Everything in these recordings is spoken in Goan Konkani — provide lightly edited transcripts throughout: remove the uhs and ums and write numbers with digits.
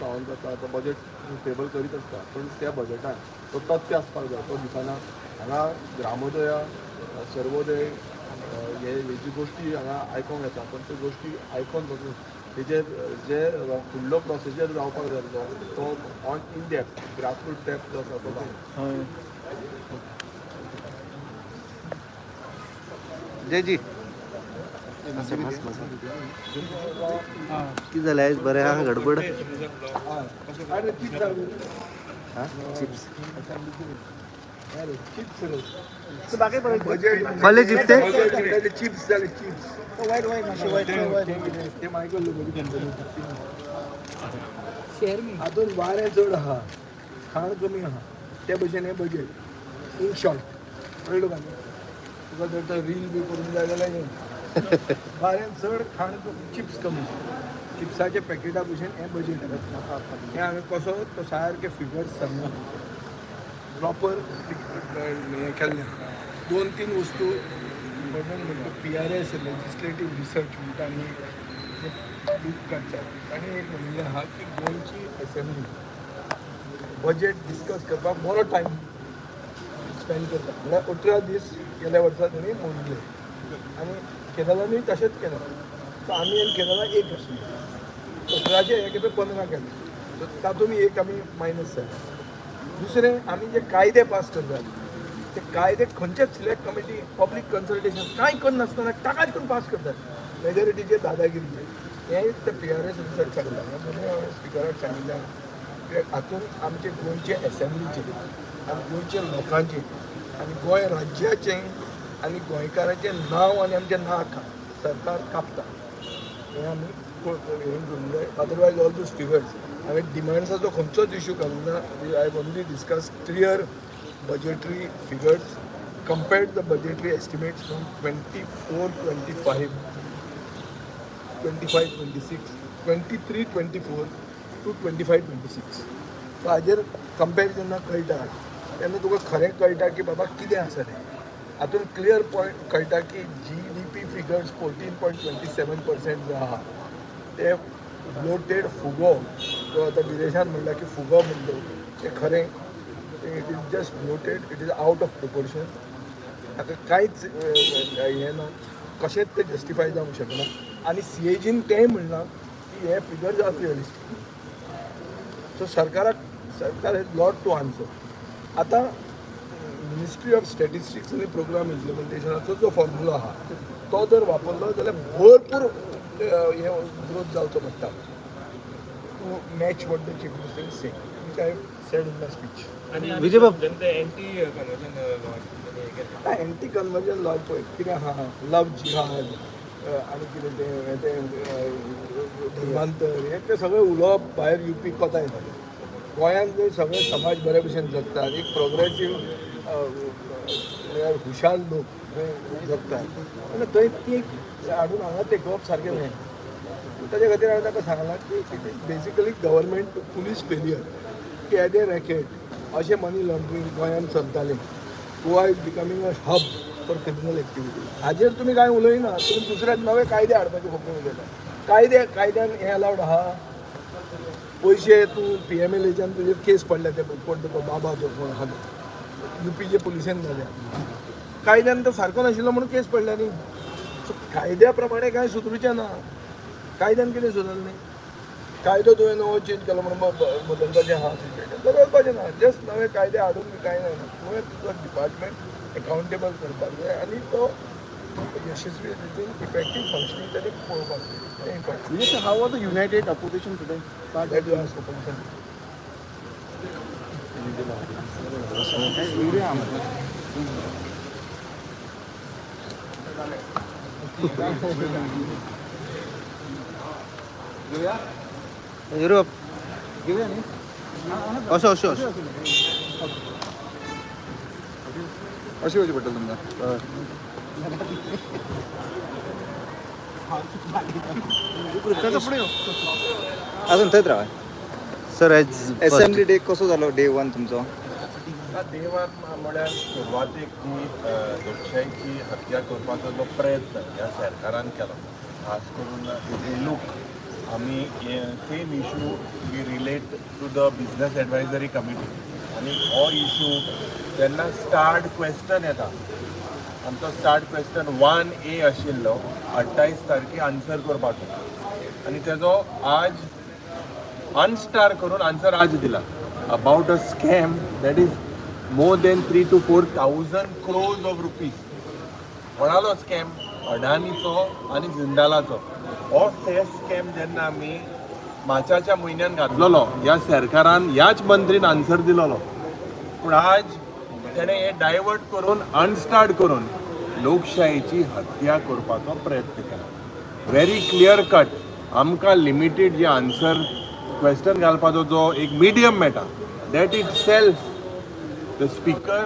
सावंत आतां आतां बजेट टेबल करीत आसता, पूण त्या बजेटान तो तथ्य आसपाक जाय, तो दिसना. हांगा ग्रामोदया, सर्वोदय हे हेजी गोश्टी हांगा आयकोंक येता, पण त्यो गोश्टी आयकोन पसून तेजेर जे फुडलो प्रोसिजर जावपाक जाय तो on in depth, grassroot depth जो आसा तो जायना. जय जी. कितें जालें आयज? बरें आहा? गडबड. हा, चिप्स. कसले चिप्स ते? चिप्स जाले, चिप्स. ते मायकल लोबोची कंपनी. हातून वारें चड आहा, खाण कमी आहा, ते भशेन हें बजेट इन शॉर्ट. कळ्ळें तुका न्ही? तुका जर तर रील बी करूंक जाय जाल्यार हें वारें चड, खाण कमी, चिप्स कमी, चिप्साच्या पॅकेटा भशेन हें बजेट आहा. हें हांवें कसो तो सारके फिगर्स सांगना, प्रॉपर हें केल्लें. दोन तीन वस्तू इम्पॉर्टंट म्हणटा. पीआरएस लेजिस्लेटीव रिसर्च म्हणटा आनी एक बूक काडटा. ताणें एक म्हणिल्लें आहा की गोंयची असेंब्ली बजेट डिस्कस करपाक बरो टायम स्पेंड करता, म्हळ्यार 18 दीस गेल्या वर्सा ताणें मोडले आनी केरलानूय तशेंच केलें. सो आमी आनी केरला एक आसली. 18चे हे खेपे 15 केले, सो तातूंत एक आमी मायनस जाले. दुसरें, आमी जे कायदे पास करतात ते कायदे खंयचेच सिलेक्ट कमिटी, पब्लीक कन्सल्टेशन कांय करनासतना टाकाच करून पास करतात, मेजॉरिटीचे, दादागिरीचे. हें ते पीआरएस रिसर्च सांगता. म्हणून हांवें स्पिकराक सांगिल्लें कित्याक हातूंत आमचे गोंयचे एसेंब्लीचे आनी गोंयच्या लोकांचे आनी गोंय राज्याचें आनी गोंयकाराचें नांव आनी आमचें नाक सरकार कापता, हें आमी हें करूंक जाय. अदरवायज ऑल those figures, हांवें डिमांड्साचो खंयचोच इशू घालूंक ना. I only discuss clear budgetary figures, compared the budgetary estimates from 24-25, 25-26, 23-24 to 25-26. So हाजेर कंपेर जेन्ना कळटा तेन्ना तुका खरें कळटा की बाबा कितें आसा तें. हातून क्लियर पॉयंट कळटा की GDP figures 14.27% जो आहा ते ब्लोटेड, फुगो. जो आतां विदेशान म्हणला की फुगो म्हणलो, ते खरें. It is just bloated, it is out of proportion. ताका कांयच हें ना, कशेंच तें जस्टिफाय जावंक शकना. आनी सीएजीन तेंय म्हणलां की हे फिगर्स are realistic. सो सरकाराक, सरकार has lot to answer. आतां मिनिस्ट्री ऑफ स्टॅटिस्टिक्स आनी प्रोग्राम इम्प्लिमेंटेशनाचो जो फॉर्मुला आहा तो जर वापरलो जाल्यार भरपूर हे ग्रोथ जावचो पडटा to match what the Chief Minister is saying, which I said in my speech. Vijay Babu. Anti conversion law. Anti conversion law पळय कितें आहा, लव जिहाद आनी कितें तें तें धर्मांतर, हें तें सगळें उलोवप भायर युपी कोता येतालें. गोंयांत जर सगळे समाज बरे भशेन जगतात, एक प्रोग्रेसीव म्हळ्यार हुशार लोक थंय जगतात, तेन्ना थंय ती हाडून हांगा तेकोवप सारकें न्हय. ताच्या खातीर हांवें ताका सांगलां की it is basically government police failure की एदे रॅकेट अशें मनी लॉन्ड्रींग गोंयांत चलतालें. Goa is becoming a hub for criminal activity. हाजेर तुमी कांय उलयना. तुमी दुसऱ्या नवे कायदे हाडपाचे खूब उलयता. कायदे, कायद्यान हें अलावड आहा? पयशे तूं पीएमएलएच्यान तुजेर केस पडल्या, ते कोण तो बाबा तो कोण आहा तो युपीचे पुलिसेन जाल्या. कायद्यान तो सारको नाशिल्लो म्हणून केस पडल्या न्ही. सो कायद्या प्रमाणे कांय सुदरूचें ना. कायद्यान कितें सुदरलें न्ही. कायदो तुवें नवो चेंज केलो म्हणून बदलपाचें आहा सिच्युएशन, बदलपाचें ना. जस्ट नवे कायदे हाडून बी कांय जायना. तुवें तुजो डिपार्टमेंट एकाउंटेबल करपाक जाय आनी तो यशस्वी रितीन इफेक्टीव फंक्शनींग ताणें पळोवपाक जाय. तें important. Vijay sir, how was the united opposition today? That you ask opposition. Europe. अशें अशें अशें. अशें वचचें पडटलें तुमकां. हय. अजून थंयच राव. सर, आयज असेंब्ली डे कसो जालो, डे वन तुमचो? देवाक म्हळ्यार सुरवातेक जी लोकशायेची हत्या करपाचो जो प्रयत्न ह्या सरकारान केलो, खास करून लूक आमी same issue we relate. to the Business Advisory Committee. आनी हो इशू जेन्ना स्टार्ड क्वेश्चन येता, आमचो स्टार्ड क्वेश्चन 1A आशिल्लो, 28 तारखे आन्सर करपाचो आनी तेजो आज अनस्टार करून आन्सर आज दिला about a scam that is more than 3 to 4 thousand crores of rupees. कोणालो स्कॅम? अडानीचो आनी जिंदालाचो. हो सेस स्कॅम जेन्ना आमी मार्चाच्या म्हयन्यान घातलेलो, ह्या सरकारान, ह्याच मंत्रीन आन्सर दिलोलो, पूण आज तेणें हें डायवर्ट करून, अनस्टार्ड करून लोकशायेची हत्या करपाचो प्रयत्न केला. व्हेरी क्लियर कट, आमकां लिमिटेड जे आन्सर क्वेश्चन घालपाचो जो एक मिडियम मेळटा, that itself, the Speaker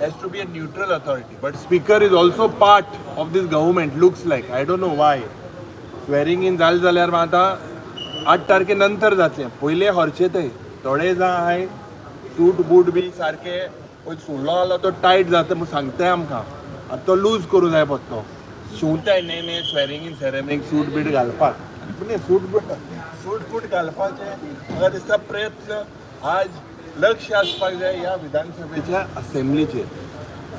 has to be a neutral authority. But Speaker is also part of this government, looks like. I don't know why. Swearing in जालें जाल्यार आतां 8 तारखे नंतर जातलें. पयले हरचे ते थोडे जाण आहाय, सूट बूट बी सारके पळय सोडलो जाल्यार तो टायट जाता म्हूण सांगताय आमकां. आतां तो लूज करूं जाय पत्तो शिंवताय. न्ही न्ही, स्वेरिंग इन सेरेमनीक सूट बीट घालपाक, पूण सूट बूट घालपाचें म्हाका दिसता प्रयत्न. आज लक्ष आसपाक जाय ह्या विधानसभेच्या असेंब्लीचेर.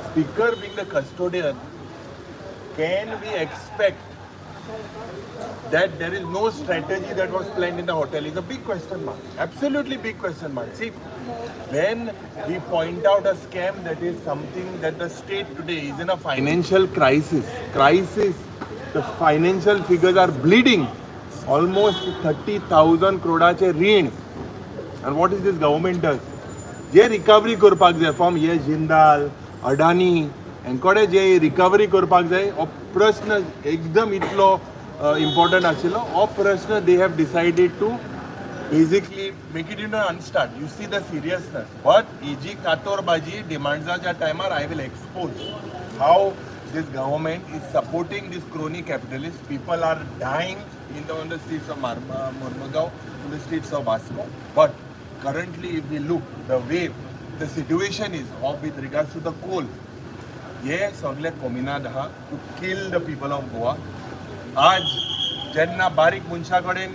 Speaker being the custodian, can we expect that there is no strategy that was planned in the hotel is a big question mark. Absolutely big question mark. See, when we point out a scam, that is something that the state today is in a financial crisis, the financial figures are bleeding. Almost 30,000 crore रीण. And what is this government does? J recovery करपाक जाय फ्रॉम हे जिंदाल, अडानी हेंकडे जे रिकवरी करपाक जाय, हो प्रश्न एकदम इतलो इम्पॉर्टंट आशिल्लो हो प्रश्न, they have decided to basically make it in unstarred. You see the seriousness. But ही जी कातोरबाजी डिमांड्साच्या टायमार, I will expose how this government is supporting this crony capitalist. People are dying in the on the streets of Mormugao, in the streets of Vasco. But currently, if we look the way the situation is of with regards to the coal, हे सगळे कोमिनाद आहा to kill the people of Goa. आज जेन्ना बारीक मनशा कडेन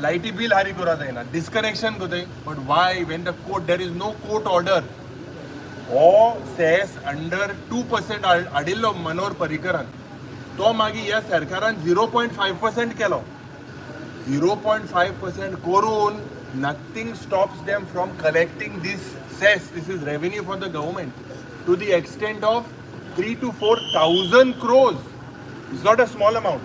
लायटी बील हारी करूं जायना, डिस्कनेक्शन करताय, but why when the court, there is no court order? हो सेस अंडर 2% हाडिल्लो मनोहर पर्रीकरान, तो मागीर ह्या सरकारान 0.5% केलो. 0.5% करून nothing stops them from collecting this cess. This is revenue for the government to the extent of 3 to 4 thousand crores. It's not a small amount.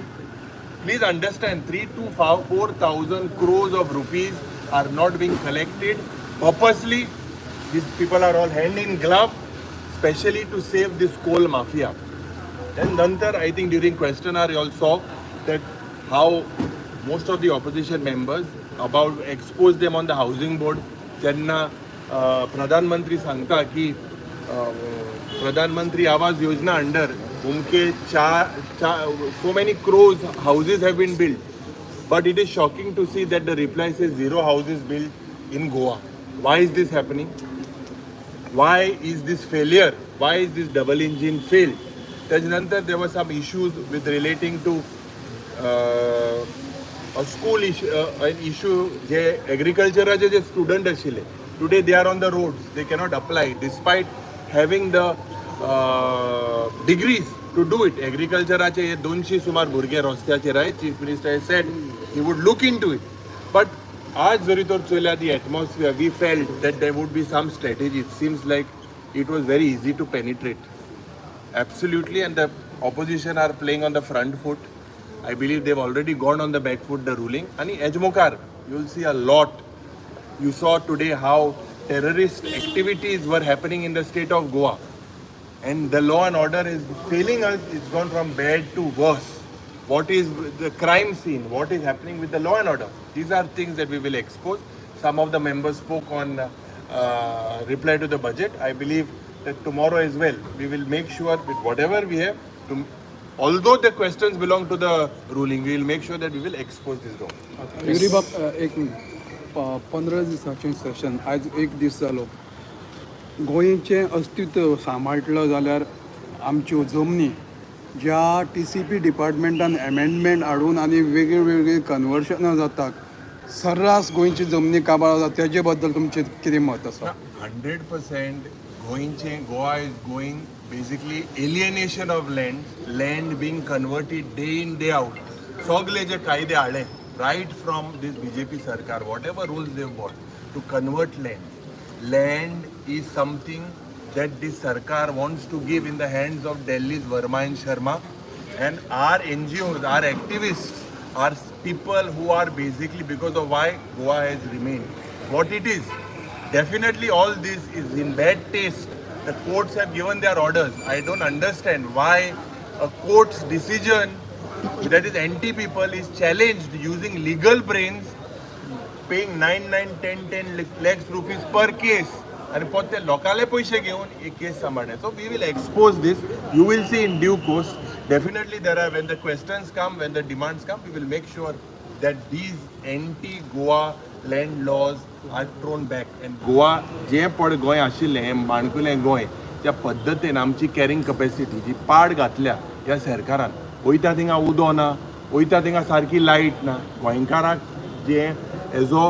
Please understand, 3 to 4 thousand crores of rupees are not being collected purposely. These people are all hand in glove, especially to save this coal mafia. Then नंतर, I think during question hour you all saw that how most of the opposition members about expose them on the housing board. जेन्ना प्रधानमंत्री सांगता की प्रधानमंत्री आवास योजना अंडर उमके चार so many crores houses have been built, but it is shocking to see that the reply says zero houses built in Goa. Why is this happening? Why is this failure? Why is this double engine failed? त्याच्यानंतर there were some issues with relating to a school issue, an issue J एग्रीकल्चराचे J student आशिल्ले, today they are on the roads. They cannot apply despite having the degrees to do it. एग्रीकल्चराचे हे 200 सुमार भुरगे रस्त्याचेर आहे. Chief Minister said he would look into it, but आज जरी तर चोयल्यार, the atmosphere, we felt that there would be some strategy. It seems like it was very easy to penetrate. Absolutely, and the opposition are playing on the front foot. I believe they've already gone on the back foot, the ruling. And हेजे मुखार, you'll see a lot. You saw today how terrorist activities were happening in the state of Goa. And the law and order is failing us. It's gone from bad to worse. What is the crime scene? What is happening with the law and order? These are things that we will expose. Some of the members spoke on reply to the budget. I believe that tomorrow as well, we will make sure with whatever we have, to, although the questions belong to the ruling, we will make sure that we will expose this government. Yuri बाब, एक मिनिट. 15 दिसांचें सेशन, आयज एक दीस जालो. गोंयचें अस्तित्व सांबाळटलो जाल्यार आमच्यो जमनी ज्या टीसीपी डिपार्टमेंटान एमेंडमेंट हाडून आनी वेगळे वेगळे कन्वर्शनां जातात. सर्रास गोंयची जमनी काबार जाता तेजे बद्दल तुमचें कितें मत आसा? 100% गोंयचें, Goa is going basically alienation of land, land being converted day in day out. सगळे जे कायदे हाडले right from this BJP सरकार, whatever rules they brought to convert land, land is something that this sarkar wants to give in the hands of Delhi's Verma and Sharma, and our NGOs, our activists, are people who are basically because of why Goa has remained what it is. Definitely all this is in bad taste. The courts have given their orders. I don't understand why a court's decision that is anti-people is challenged using legal brains, paying 9, 9, 10, 10 lakhs rupees per case, आणि परत ते लोकांले पयशे घेवन एक केस सांबाळ्ळे. So we will expose this. You will see in due course. Definitely there are, when the questions come, when the demands come, we will make sure that these anti Goa land laws are thrown back and Goa जें पड गोंय आशिल्लें, हें माणकुलें गोंय, ज्या पद्दतीन आमची कॅरिंग कपॅसिटी जी पाड घातल्या ह्या सरकारान, वयता थिंगा उदो ना, वयता थिंगा सारकी लायट ना, गोंयकाराक जें हेजो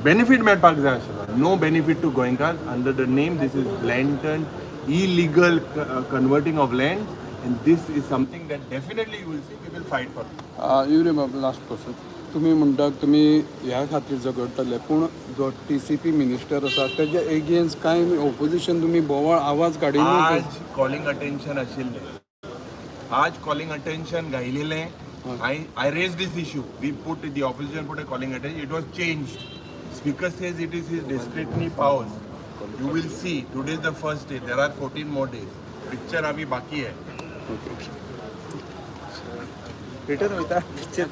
बेनिफीट मेळपाक जाय आशिल्लो, no benefit to गोंयकार under the name. This is blatant illegal converting of land, and this is something that definitely you will see, we will fight for. Yuri Bob, last question. तुमी म्हणटात तुमी ह्या खातीर झगडटले, पूण जो टीसीपी मिनिस्टर आसा तेजे एगेन्स्ट कांय ओपोजिशन तुमी बोवाळ आवाज काडिना. आज कॉलिंग अटेन्शन आशिल्लें, आज कॉलिंग अटेन्शन घायलेलें. I raise this issue. We put the opposition put a calling attention. It was change. Speaker says it is his discretionary powers. You will see, today is the first day, there are 14 more days. Picture अभी बाकी है. रिटर्न वयता पिक्चर.